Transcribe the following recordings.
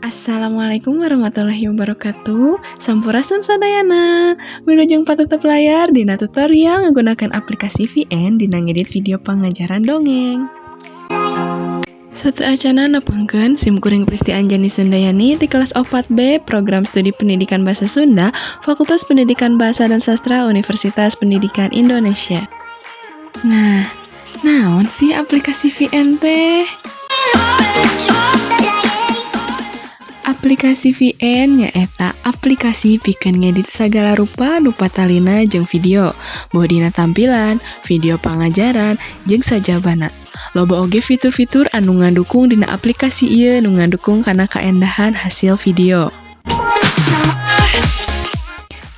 Assalamualaikum warahmatullahi wabarakatuh. Sampurasun sadayana. Wilujeng patutup layar dina tutorial menggunakan aplikasi VN dina ngedit video pangajaran dongeng. Sateuacana nepangkeun sim kuring Pristi Anjani Sundayani di kelas 4B Program Studi Pendidikan Bahasa Sunda, Fakultas Pendidikan Bahasa dan Sastra Universitas Pendidikan Indonesia. Nah, naon sih aplikasi VN teh? Aplikasi VN nyaeta aplikasi pikeun ngedit sagala rupa nu patalina jeung video, boh dina tampilan, video pangajaran, jeung sajabana. Loba oge fitur-fitur anu ngadukung dina aplikasi ieu nu ngadukung kana kaendahan hasil video.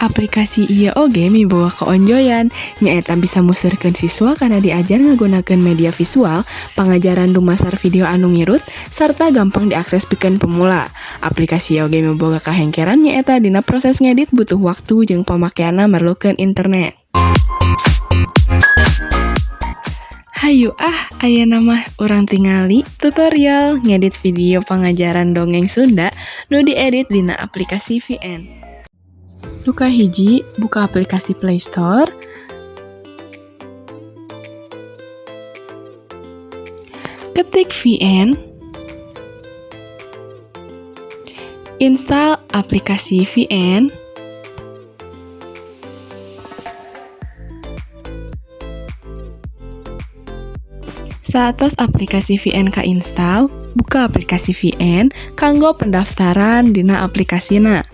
Aplikasi ieu oge mibawa kaonjoyan, nyaeta bisa museurkeun siswa kana diajar ngagunakeun media visual, pangajaran dumasar video anu ngirut, sarta gampang diakses pikeun pemula. Aplikasi ieu oge miboga kahengkeran, nyaeta dina proses ngedit butuh waktu jeung pamakeanna merlukeun internet. Hayu ah, ayeuna mah urang tingali tutorial ngedit video pangajaran dongeng Sunda nu diedit dina aplikasi VN. Nu kahiji, buka aplikasi Play Store. Ketik VN. Install aplikasi VN. Saatos aplikasi VN ka-install, buka aplikasi VN kanggo pendaftaran dina aplikasina.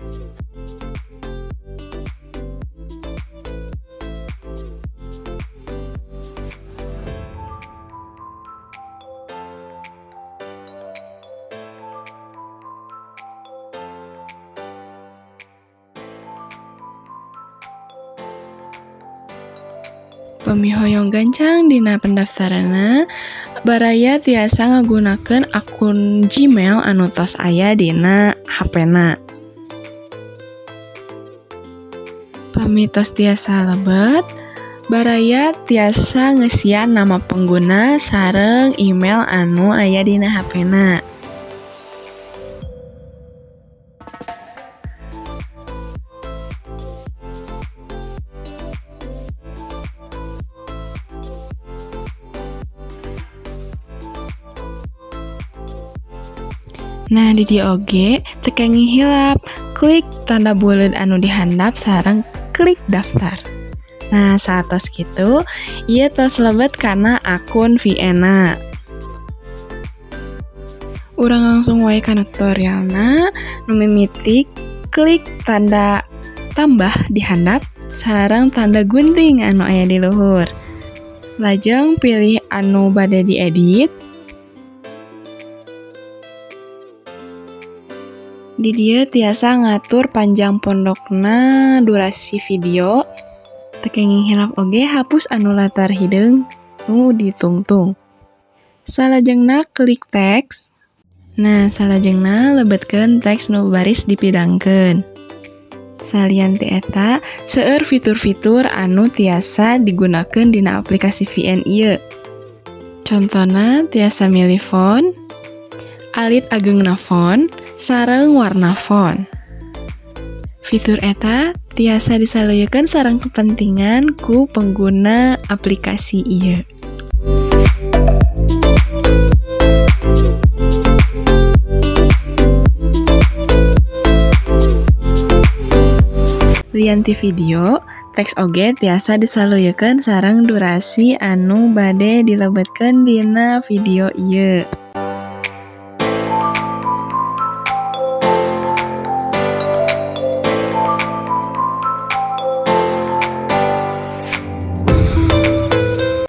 Pami hoyong gancang dina pendaftaranna, baraya tiasa ngagunakeun akun Gmail anu tos aya dina HP-na. Pami tos tiasa lebet, baraya tiasa ngeusian nama pengguna sareng email anu aya dina HP-na. Nah, di dieu oge teu kenging hilap, klik tanda buleud anu di handap sareng klik daftar. Nah, saatos kitu, ieu tos lebet kana akun VN-na. Urang langsung wae kana tutorialna, nu mimiti klik tanda tambah di handap sareng tanda gunting anu aya di luhur. Lajeng pilih anu bade diedit. Di dieu tiasa ngatur panjang pondokna durasi video. Teu kenging hilap oge hapus anu latar hideung nu ditungtung. Salajengna klik teks. Nah, salajengna lebetkeun teks nu baris dipidangkeun. Salian ti eta, seueur fitur-fitur anu tiasa digunakeun dina aplikasi VN ieu. Contona tiasa milih font, alit ageungna font, sareng warna font. Fitur eta tiasa disaluyukeun sareng kepentingan ku pengguna aplikasi ieu. Lian ti video, teks oge tiasa disaluyukeun sareng durasi anu bade dilebetkeun dina video ieu.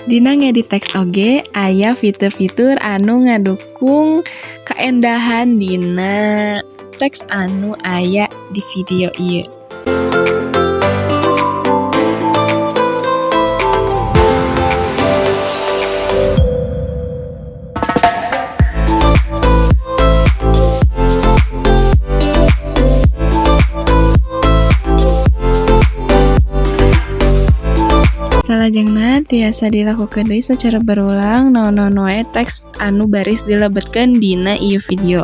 Dina ngedit teks oge aya fitur-fitur anu ngadukung kaendahan dina teks anu aya di video ieu. Salajengna tiasa dilakukeun deui secara berulang naon-naon wae teks anu baris dilebetkeun dina ieu video.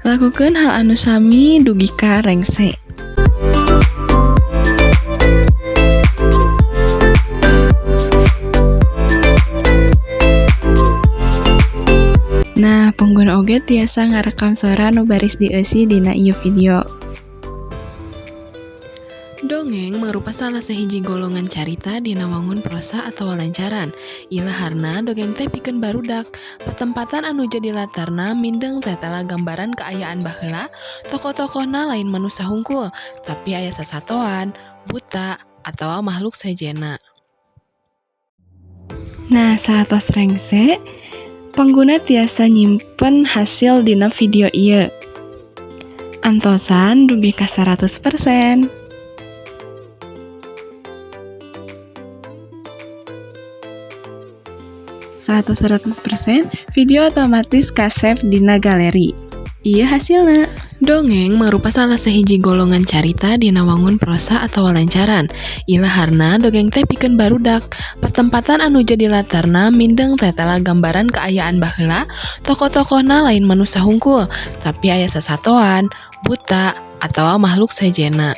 Lakukeun hal anu sami dugi ka rengse. Nah, pengguna oge tiasa ngarekam sora nu baris dieusi dina ieu video. Dongeng mangrupa salah sahiji golongan carita dina wangun prosa atawa lancaran. Ilaharna dongeng teh pikeun barudak. Patempatan anu jadi latarna mindeng tetela gambaran kaayaan baheula, tokoh-tokohna lain manusa hungkul, tapi aya sasatoan, buta, atawa makhluk sejenna. Nah, saatos rengse, pengguna tiasa nyimpen hasil dina video ieu. Antosan dugi ka 100%. Saatos 100% video otomatis kasave dina galeri. Ieu hasilna. Dongeng mangrupa salah sahiji golongan carita dina wangun prosa atawa lancaran. Ilaharna dongeng teh pikeun barudak. Patempatan anu jadi latarna mindeng tetela gambaran kaayaan baheula, tokoh-tokohna lain manusa hungkul, tapi aya sasatoan, buta, atawa makhluk sejenna.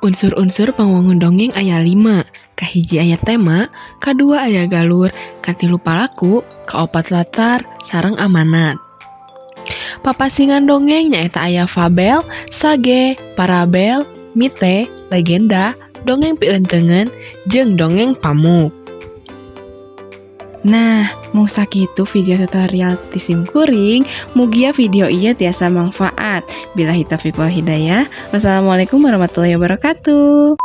Unsur-unsur pangwangun dongeng aya 5. Kahiji aya tema, kadua aya galur, katilu palaku, kaopat latar, sareng amanat. Papasingan dongeng nyaeta aya fabel, sage, parabel, mite, legenda, dongeng pieunteuneun, jeung dongeng pamuk. Nah, mung sakitu video tutorial ti sim kuring, mugia video ieu tiasa mangfaat. Billahi taufiq wal hidayah. Wassalamualaikum warahmatullahi wabarakatuh.